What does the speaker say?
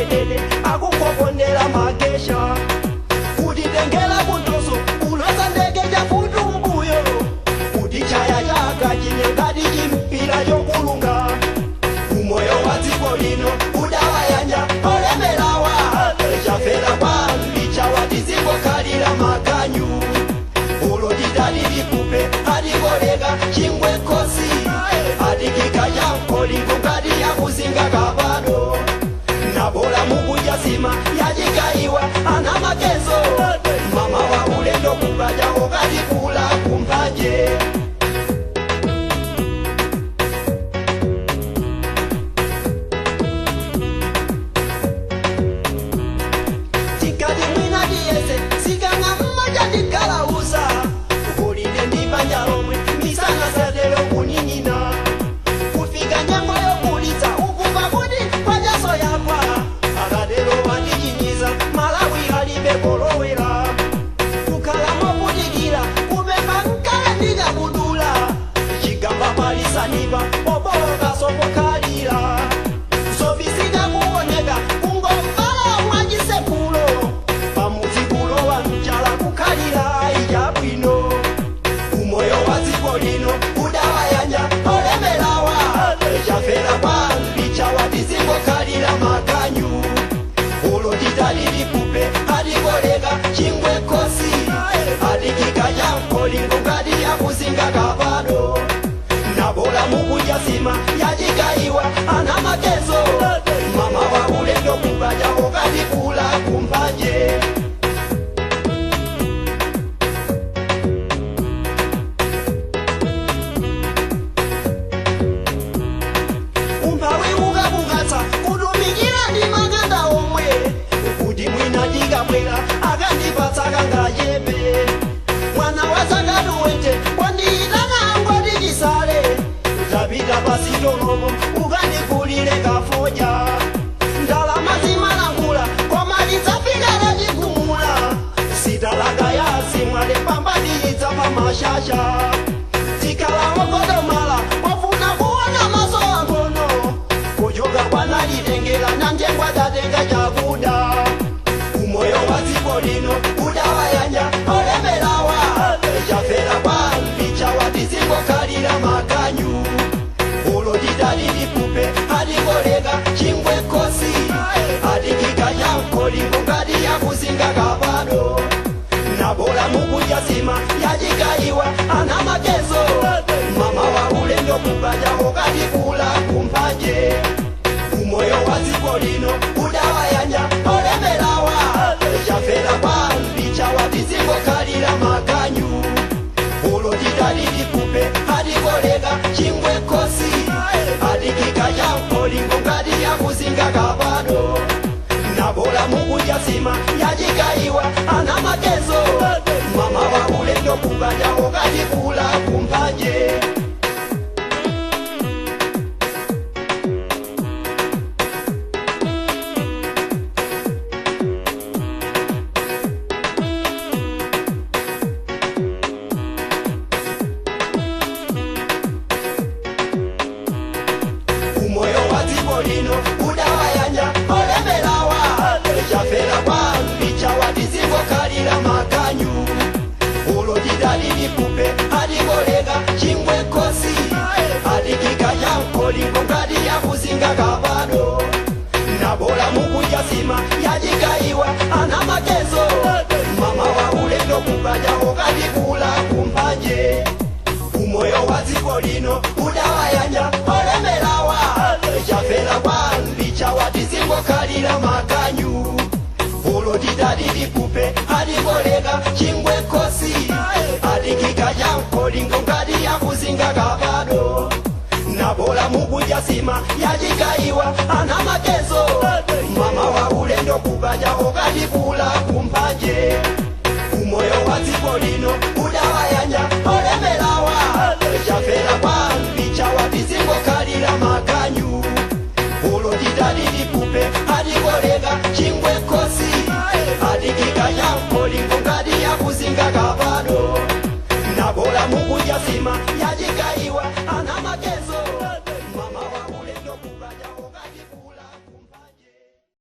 Pwetete akungokondera magesha kutitengera kuntoso kuloza ndege chafutumbuyo kuti chaya chaka chine ngati chimpira chokulunga umoyo wa dziko lino udawayanja olemerawa chafera kwambichawa tizingokhalira makanyu ulotitali likupe atikoleka chingwe khosi atikika chamkolingo ngati yakuzinga kapado nabola mukujasima yachikaiwa ana makezo mama wa ulendo kukaja okatikula kumpanje. Tikati mwina diyese sikanga mmoja ndikalauza kulile ndibanja lomwe misana satelo kuninina kufika nyengo yokulitsa ukuva kuti kwajaso yakwa akatero wandichinyiza Malawi alibe kolowera kukhala mokutikira kupemba mkale ndikabudula chigamba palisanipa oboloka sopokhalira zobisika kuoneka kungomvala mwachisepulo pamuzikulo wa mchala kukhalira ichabwino umoyo wa dziko lino udawayanja olemerawa chafera kwambichawa tizingokhalira makanyu ulotitali likupe atikoleka chingwe khosi atikika chamkolingo ngati yakuzinga kapado nabola mukujasima yachikaiwa ana makezo mama wa ulendo kukaja okatikula kumpanje. Umphawi ukakukatsa kutumikira ndi makanda omwe kuti mwina ndikabwera akandipatsa kangachepe mwana wa zakatuwete wandiyitana angoti chisale tapita pasitolomo ukandikulire kafoja ndalama zimalangula koma lidzafika lachigumula sitalaka yasimwale pambadiyidza pamashasha tikala wokodomala wafuna kuona maso angono kuchoka kwanalitengera nandengwa tatenga chakuda umoyo wa dziko lino udawayanja olemerawa chafera kwambichawa tizingokhalira makanyu ulotitali likupe atikoleka chingwe khosi atikika chamkolingo ngati yakuzinga kapado nabola mukujasima yachikaiwa ana makezo mama wa ulendo kukaja okatikula kumpanje umoyo wa dziko lino udawayanja olemerawa chafera kwambichawa tizingokhalira makanyu ulotitali likupe atikoleka chingwe khosi atikika chamkolingo ngati yakuzinga kapado nabola mukujasima yachikaiwa ana makezo mama wa ulendo kukaja okatikula kumpanje. Umoyo wa dziko lino udawayanja olemerawa chafera kwambichawa tizingokhalira makanyu ulotitali likupe atikoleka chingwe khosi atikika chamkolingo ngati yakuzinga kapado nabola mukujasima yachikaiwa ana makezo mama wa ulendo kukaja okatikula kumpanje umoyo wa dziko lino udawayanja olemerawa chafera kwambichawa tizingokhalira makanyu ulotitali likupe atikoleka chingwe khosi atikika chamkolingo ngati yakuzinga kapado nabola mukujasima yachikaiwa ana makezo mama wa ulendo kukaja okatikula kumpanje umoyo wa dziko lino.